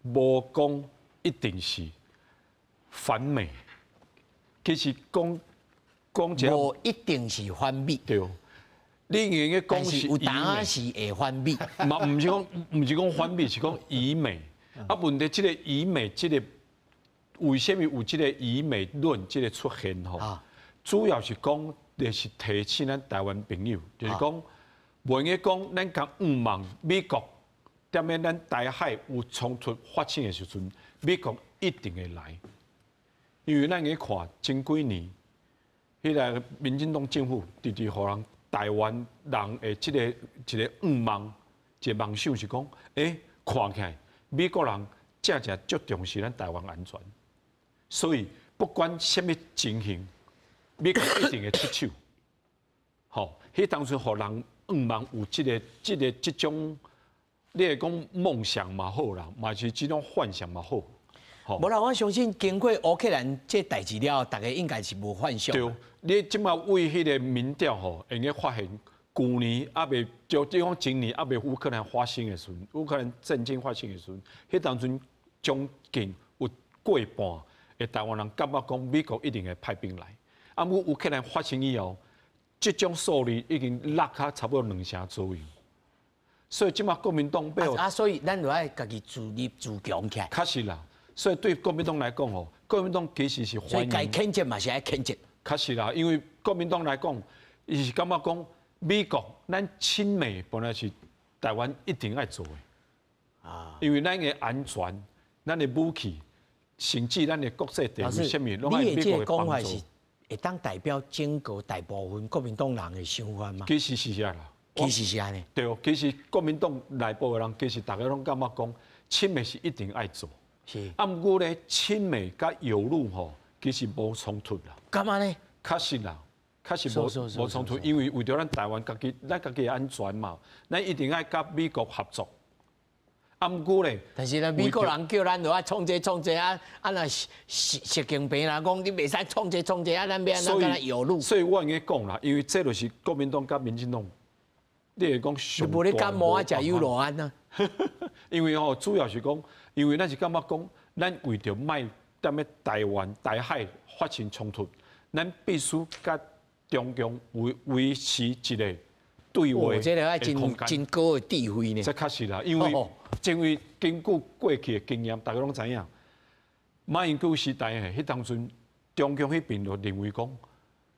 無講一定是反美，其實講講無一定是反美。對，你應該講是有當時會反美，嘛毋是講毋是講反美，是講倚美。啊，問題這个倚美，這个為啥物有這个倚美論這个出現吼？主要是講。就是提醒咱台灣朋友，就是講，袂用講咱共向望美國，踮咧咱台海有衝突發生的時陣，美國一定會來。因為咱去看前幾年，彼个民進黨政府直直予人台灣人的這个一個向望，一個夢想是講，欸，看起來美國人正正足重視咱台灣安全，所以不管啥物情形，美國一定會出手，吼！彼當陣予人向望有這个、這个、這種，你會講夢想嘛好啦，嘛是這種幻想嘛好。無啦，我相信經過烏克蘭這代誌了後，大家應該是無幻想。對，你這馬對彼个民調吼，會用發現，舊年猶未就這講今年猶未烏克蘭發生的時陣，烏克蘭戰爭發生的時陣，彼當陣將近有過半的台灣人感覺講美國一定會派兵來。啊，毋過烏克蘭發生以後，這種數字已經落較差不多兩成左右。所以這馬國民黨欲啊，所以咱就愛家己自立自強起來。確實啦，所以對國民黨來講吼，國民黨其實是歡迎。所以該譴責嘛是愛譴責。確實啦，因為國民黨來講，伊是感覺講美國咱親美本來是台灣一定愛做的。啊。因為咱的安全咱的武器，甚至咱的國際地位，啥物，攏愛美國的幫助。會當代表整個大部分國民黨人的想法嗎？其實是這啦，其實是按呢。對，其實國民黨內部的人，其實大家攏感覺講，親美是一定愛做。啊，毋過咧，親美佮友日吼，其實無衝突啦。幹嘛呢？確實啦，確實無衝突，因為為著咱台灣家己，咱家己的安全嘛，咱一定愛佮美國合作。啊，毋過咧，但是咧，美國人叫咱就愛創這創這啊啊！若習近平若講你袂使創這創這啊，咱欲按怎佮友日？所以我應該講啦，因為這就是國民黨佮民進黨，你會講上無你感冒愛食友樂安啊？因為吼，主要是講，因為咱是感覺講，咱為著莫踮咧台灣台海發生衝突，咱必須佮中共維持一個對話這個愛真真高的智慧呢。這確實啦，因為根據過去的經驗，大家攏知影，馬英九時代的彼當陣，中共彼邊就認為講，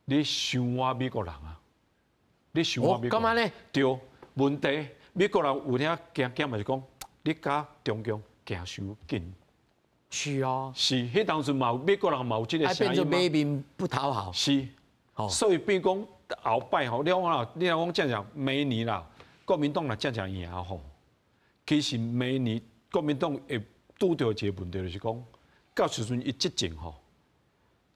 你傷倚美國人啊，你傷倚美國人。幹嘛呢？對，問題美國人有影驚驚嘛是講，你佮中共行傷緊。是啊。是，彼當陣嘛有美國人嘛有這個聲音。變做買面不討好。是，所以變講後擺吼，你講啦，你若講真正明年啦，國民黨若真正贏吼。其實明年國民黨會拄著一個問題，就是講到時陣伊執政吼，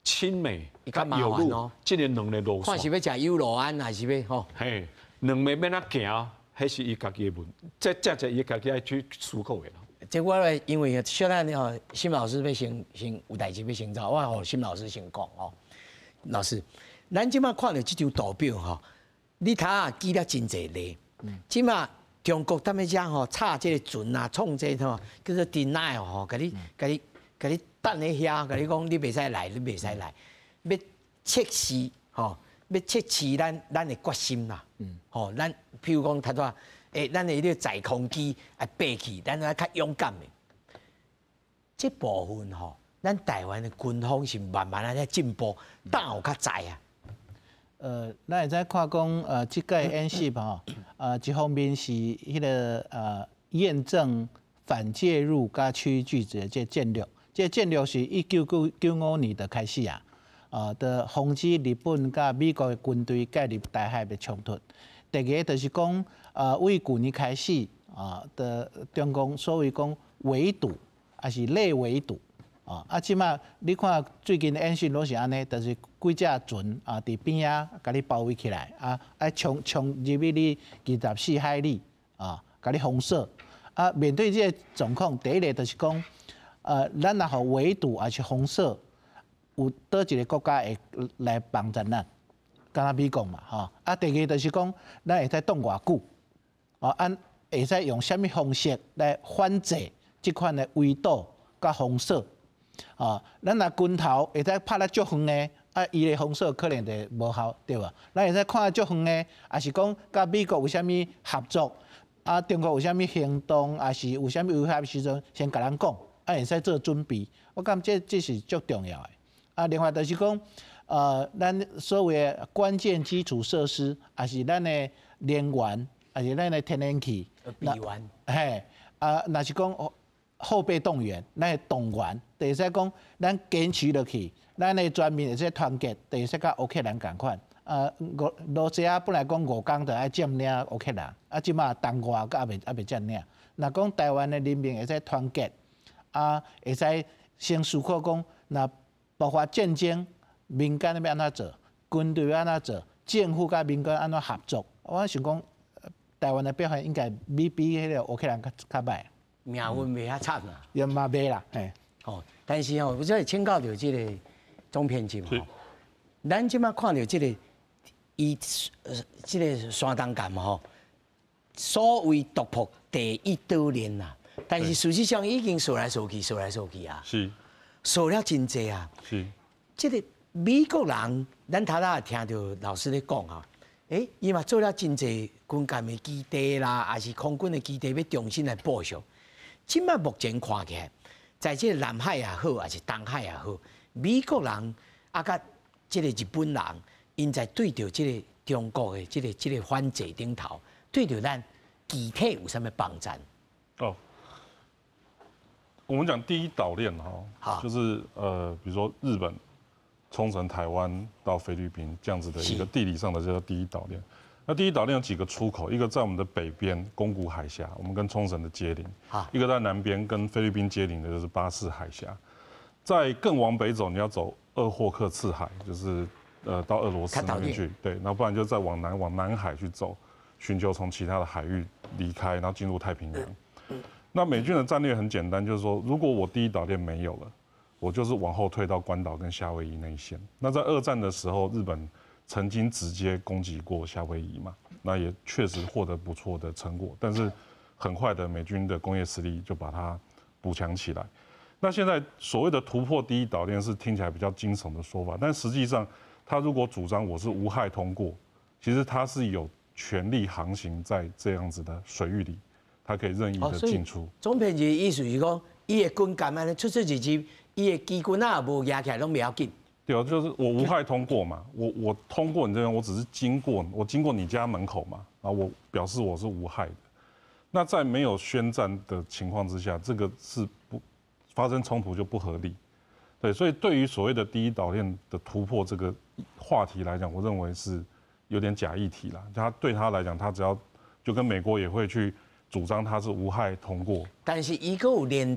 親美佮友日，這個兩个路線，看是欲食友樂安，還是欲吼？嘿，兩个欲按怎行，彼是伊家己的問，這伊家己愛去思考的啦。這我咧，因為小等吼，沈老師欲先先有代誌欲先走，我予沈老師先講吼。老師，咱這馬看著這張圖表吼，你頭仔舉了真濟例，這馬。中國踮咧遮吼，插這个船啊，創這吼，叫做 deny 吼，共你、共你、共你等咧遐，共你講你袂使來，你袂使來，欲測試吼，欲測試咱的決心啦。吼，咱譬如講，頭拄仔，咱的彼个載空機愛爬去，咱愛較勇敢的。這部分吼，咱台灣的軍方是慢慢仔咧進步，膽有較知啊。咱會使看講，這屆演習吼，一方面是彼个驗證反介入佮區域拒止的這戰略，這戰略是1995年就開始啊，就防止日本佮美國的軍隊介入台海的衝突。第二个就是講，為舊年開始啊，的中共所謂講圍堵，抑是類圍堵。啊，這馬你看最近的演習攏是按呢，就是幾隻船啊，佇邊仔共你包圍起來，啊，愛衝衝入去你24海里啊，共你封鎖。啊，面對這個狀況，第一个就是講，咱若予圍堵抑是封鎖，有佗一个國家會來幫助咱，敢若美國嘛，吼。啊，第二个就是講，咱會使擋偌久，啊，按會使用啥物方式來反制這款的圍堵佮封鎖。啊，咱若拳頭會使拍得足遠的，啊，伊的封鎖可能就無效，對無？咱會使看得足遠的，抑是講佮美國有啥物合作，啊，中國有啥物行動，抑是有啥物威脅時陣，先共咱講，啊，會使做準備。我感覺這是足重要的。啊，另外就是講，咱所謂的關鍵基礎設施，抑是咱的能源，抑是咱的天然氣，備源，嘿，啊，若是講後備動員，咱的動員，就會使講，咱堅持落去，咱的全民會使團結，就會使佮烏克蘭仝款。啊，俄羅西亞本來講5工就愛佔領烏克蘭，啊，這馬耽誤閣猶未佔領。若講台灣的人民會使團結，啊，會使先思考講，若爆發戰爭，民間欲按怎做，軍隊欲按怎做，政府佮民間按怎合作？我想講，台灣的表現應該比彼个烏克蘭較䆀。命運袂遐慘啦，也嘛袂啦，嘿。哦，但是吼，我這請教著這个總編輯吼，咱這馬看著這个伊這个山東艦吼，所謂突破第一島鏈啦，但是事實上已經掃來掃去，掃來掃去啊，掃了真濟啊。這个美國人，咱頭仔聽著老師咧講啊，伊嘛做了真濟軍艦的基地啦，抑是空軍的基地，欲重新來部署。這馬目前看起來，在這个南海也好，抑是東海也好，美國人啊，佮這个日本人，𪜶在對著這个中國的這个反制頂頭，對著咱具體有啥物幫贊？哦，我们讲第一岛链哈，就是比如说日本、冲绳、台湾到菲律宾这样子的一个地理上的这个第一岛链。那第一岛链有几个出口，一个在我们的北边宫古海峡，我们跟冲绳的接邻；一个在南边跟菲律宾接邻的就是巴士海峡。再更往北走，你要走鄂霍克次海，就是到俄罗斯那边去。对，那不然就再往南往南海去走，寻求从其他的海域离开，然后进入太平洋。那美军的战略很简单，就是说，如果我第一岛链没有了，我就是往后退到关岛跟夏威夷那一线。那在二战的时候，日本曾经直接攻击过夏威夷嘛，那也确实获得不错的成果，但是很快的美军的工业实力就把它补强起来。那现在所谓的突破第一岛链是听起来比较惊悚的说法，但实际上他如果主张我是无害通过，其实他是有权利航行在这样子的水域里，他可以任意的进出。总编辑意思是讲，伊的军舰按呢出出入入，伊的机军仔无举起来拢袂要紧。对啊，就是我无害通过嘛，我通过你这边，我只是经过，我经过你家门口嘛，啊，我表示我是无害的。那在没有宣战的情况之下，这个是不发生冲突就不合理。对，所以对于所谓的第一岛链的突破这个话题来讲，我认为是有点假议题啦。他对他来讲，他只要就跟美国也会去主张他是无害通过，但是伊阁有连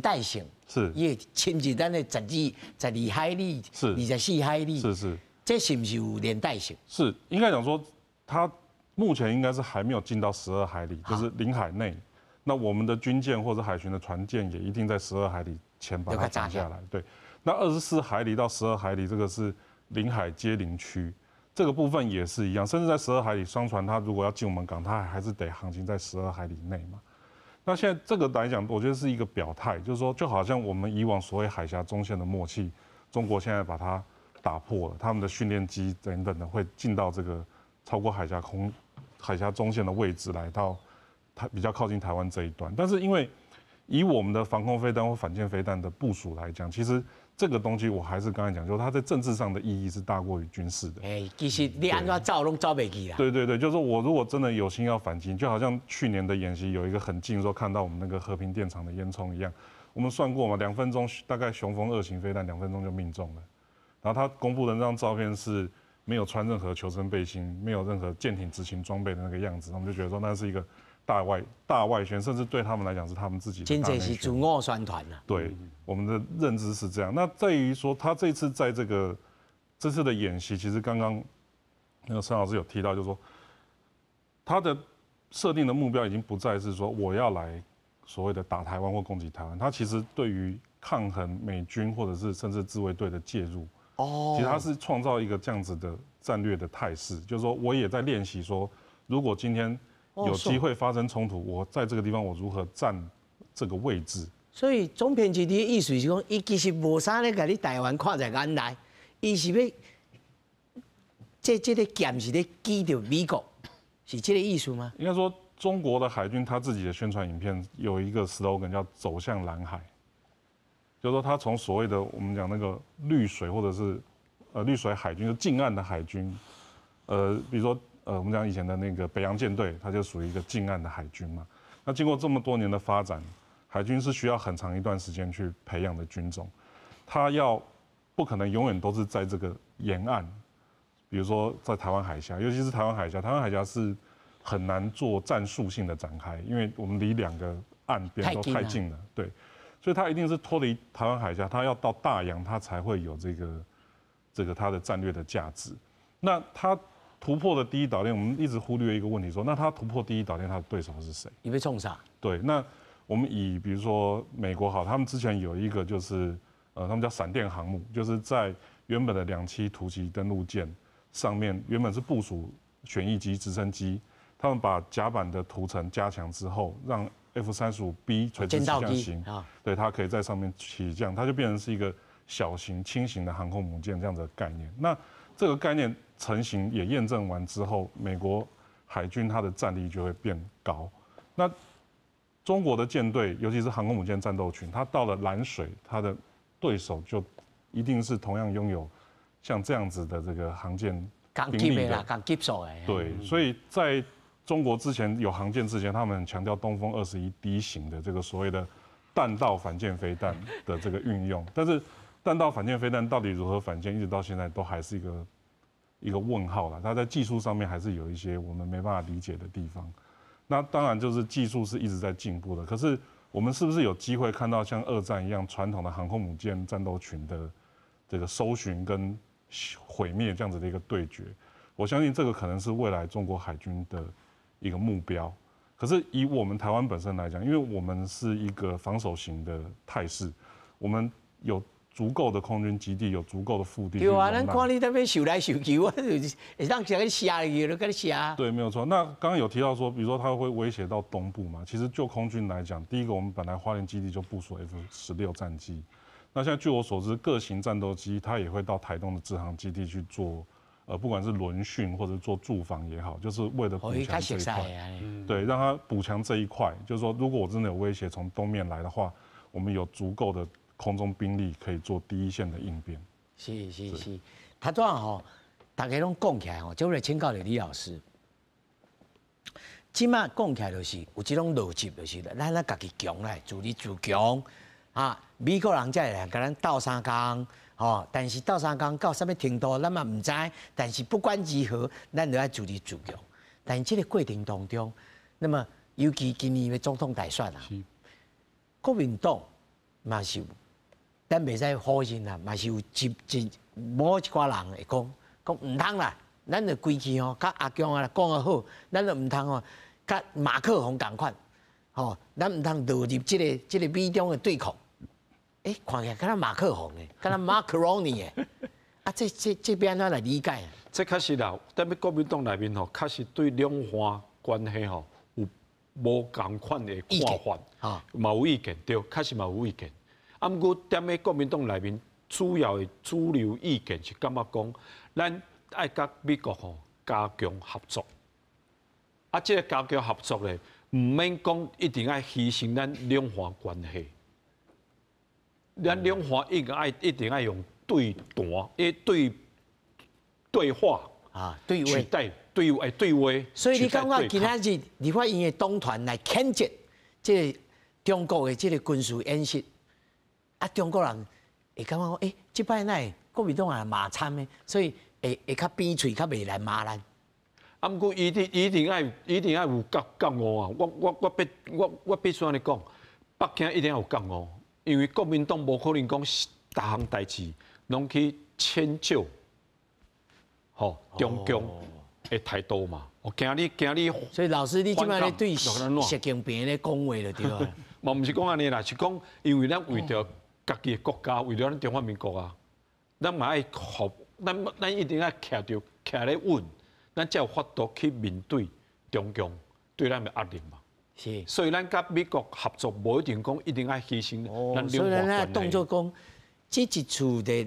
带性，伊会侵入咱的12海里，24海里，这是毋是有连带性？是，应该讲说，他目前应该是还没有进到十二海里，就是领海内。那我们的军舰或者海巡的船舰也一定在十二海里前把它挡下来。对，那24海里到十二海里，这个是领海接邻区。这个部分也是一样，甚至在十二海里，商船它如果要进我们港，它还是得航行在十二海里内嘛。那现在这个来讲，我觉得是一个表态，就是说，就好像我们以往所谓海峡中线的默契，中国现在把它打破了，他们的训练机等等的会进到这个超过海峡中线的位置，来到台比较靠近台湾这一端。但是因为以我们的防空飞弹或反舰飞弹的部署来讲，其实这个东西我还是刚才讲，就是它在政治上的意义是大过于军事的。哎，其实你按怎走拢走袂去啦。对对对，就是我如果真的有心要反击，就好像去年的演习有一个很近说看到我们那个和平电厂的烟囱一样，我们算过嘛，两分钟大概雄风二型飞弹两分钟就命中了。然后他公布的那张照片是没有穿任何求生背心、没有任何舰艇执勤装备的那个样子，我们就觉得说那是一个大外宣，甚至对他们来讲是他们自己的真正是自我宣传啊。对，我们的认知是这样。那在于说，他这次在这次的演习，其实刚刚那个陈老师有提到，就是说他的设定的目标已经不再是说我要来所谓的打台湾或攻击台湾，他其实对于抗衡美军或者是甚至自卫队的介入，其实他是创造一个这样子的战略的态势，就是说我也在练习说，如果今天有机会发生冲突，我在这个地方我如何占这个位置？所以总编辑的意思是讲，伊其实无啥咧，共你台湾看在眼内，伊是欲这个剑是咧指著美国，是这个意思吗？应该说，中国的海军他自己的宣传影片有一个 slogan 叫“走向蓝海”，就是说他从所谓的我们讲那个绿水或者是绿水海军，就近岸的海军，比如说，我们讲以前的那个北洋舰队，它就属于一个近岸的海军嘛。那经过这么多年的发展，海军是需要很长一段时间去培养的军种，它要不可能永远都是在这个沿岸，比如说在台湾海峡，尤其是台湾海峡，台湾海峡是很难做战术性的展开，因为我们离两个岸边都太近了，对，所以它一定是脱离台湾海峡，它要到大洋，它才会有这个它的战略的价值。那它突破的第一岛链，我们一直忽略一个问题，说那他突破第一岛链，他的对手是谁？伊欲创啥？对，那我们以比如说美国好，他们之前有一个就是他们叫闪电航母，就是在原本的两栖突击登陆舰上面，原本是部署旋翼机、直升机，他们把甲板的涂层加强之后，让 F-35B 垂直起降型，对，它可以在上面起降，它就变成是一个小型轻型的航空母舰这样的概念。那这个概念成型也验证完之后，美国海军它的战力就会变高。那中国的舰队，尤其是航空母舰战斗群，它到了蓝水，它的对手就一定是同样拥有像这样子的这个航舰兵力的，共级数的。对，所以在中国之前有航舰之前，他们强调东风21D 型的这个所谓的弹道反舰飞弹的这个运用，但是弹道反舰飞弹到底如何反舰，一直到现在都还是一个问号了。它在技术上面还是有一些我们没办法理解的地方。那当然就是技术是一直在进步的，可是我们是不是有机会看到像二战一样传统的航空母舰战斗群的这个搜寻跟毁灭这样子的一个对决？我相信这个可能是未来中国海军的一个目标。可是以我们台湾本身来讲，因为我们是一个防守型的态势，我们有足够的空军基地，有足够的腹地。对啊，咱看你在欲受來受去，我就是會當共你射去，就共你射。對，沒有錯。那剛剛有提到說，比如說它會威脅到東部嘛？其實就空軍來講，第一個我們本來花蓮基地就部署 F-16戰機，那現在據我所知，各型戰鬥機它也會到台東的志航基地去做。不管是輪訓或者做駐防也好，就是為了補強這一塊，對，讓它補強這一塊，就是說，如果我真的有威脅從東面來的話，我們有足夠的空中兵力可以做第一線的應變。是是是，他這樣吼，大家攏講起來吼，就來請教你李老師。這馬講起來就是有這種邏輯，就是咱咱家己強來，自立自強啊，美國人才會來共咱鬥相共。吼，但是鬥相共到啥物程度，咱嘛毋知。但是不管如何，咱就愛自立自強。但是這個過程當中，那麼尤其今年的總統大選啊，國民黨嘛是有，咱袂使否認啦，嘛是有一一某一寡人會講，講毋通啦，咱就規氣吼，佮阿強啊講得好，咱就毋通吼，佮馬克宏仝款，吼，咱毋通落入這個美中的對抗。欸，看起來敢若馬克宏的，敢若馬克羅尼的，啊，這欲按怎來理解啊？這確實啦，踮咧國民黨內面吼，確實對兩岸關係吼有無仝款的看法，嘛有意見，對，確實嘛有意見。啊，毋過踮咧國民黨內面，主要的主流意見是感覺講，咱愛佮美國吼加強合作。啊，這個加強合作咧，毋免講一定愛犧牲咱兩岸關係。咱兩岸應該愛一定愛用對談、欸對對話啊，對話取代對話對話。所以你感覺今仔日立法院的黨團來譴責這個中國的這個軍事演習，啊，中國人會感覺講，欸，這擺哪會國民黨也罵參的，所以會較扁喙，較袂來罵咱。啊，毋過一定愛有覺悟啊！我必須按呢講，北京一定要有覺悟。因為國民黨無可能講逐項代誌攏去遷就，吼中共的態度嘛。我驚你驚你，所以老師，你這擺咧對習近平咧講話就對啊。嘛毋是講按呢啦，是講因為咱為著家己的國家，為著咱中華民國啊，咱嘛愛服，咱一定愛徛著徛咧穩，咱才有法度去面對中共對咱的壓力嘛。所以咱佮美國合作，無一定講一定愛犧牲咱所以咱當作講，這一次的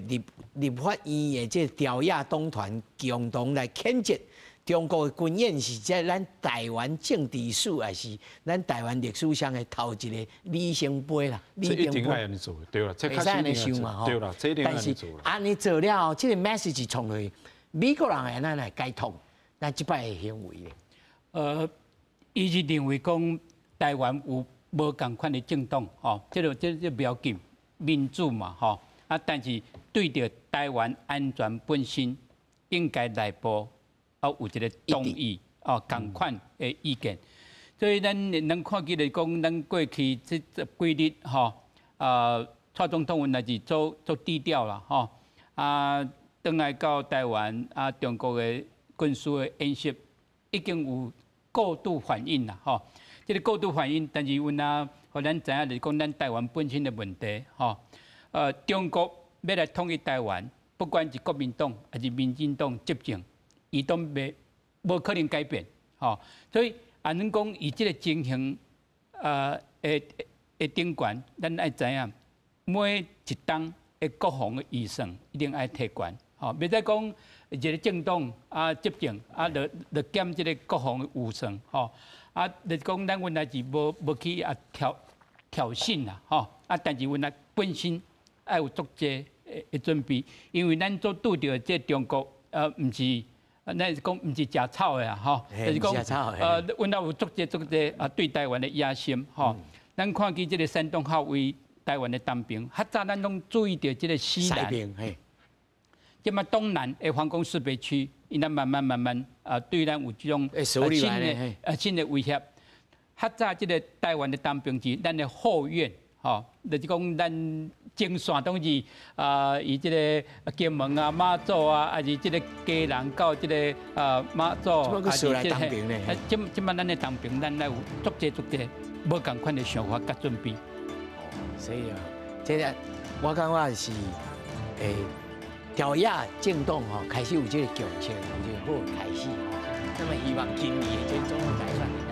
立法院的這朝野黨團共同來譴責中國的軍演，是在咱台灣政治史，還是咱台灣歷史上的頭一個里程碑啦？這一定愛按呢做，對啦，這會使按呢想嘛？對啦，這一定按呢做。按呢做了後，這個 message 傳去，美國人會按怎來解讀咱這擺的行為咧？伊是認為講台灣有無仝款的政黨，吼，這個不要緊，民主嘛，吼，啊，但是對著台灣安全本身，應該內部啊有一個同意哦，仝款的意見。所以咱能看起來講，咱過去這十幾日吼，啊，蔡總統原來是做做低調啦，吼，啊，轉來到台灣啊，中國的軍事的演習已經有過度反應啦，吼，這個過度反應，但是阮啊，予咱知影就是講，咱台灣本身的問題，吼，中國欲來統一台灣，不管是國民黨還是民進黨執政，伊都袂無可能改變，吼，所以按呢講，以這個情形，的頂懸，咱愛知影，每一冬的國防的預算一定愛提懸，吼，袂使講一個政黨啊執政啊，就減這個國防的預算，吼，啊，就是講咱原來是無去啊挑釁啦，吼，啊，但是原來本身愛有足濟的準備，因為咱所拄著這中國，毋是，咱是講毋是食草的啊，吼，就是講，阮也有足濟足濟啊對台灣的野心，吼。咱看見這个山東號位台灣的東邊，較早咱攏注意著這个西南。這馬東南的防空識別區，𪜶咱慢慢慢慢啊，對咱有這種新的威脅。較早這个台灣的東邊是咱的後院，吼，就是講咱前線攏是啊，以這个金門啊、馬祖啊，抑是這个基隆到這个啊馬祖，抑是這個。啊，這這馬咱的東邊，咱來有足濟足濟無仝款的想法佮準備。所以啊，這个我感覺是朝野政黨吼開始有這个共識，有這个好開始。那麼希望今年的這總統大選。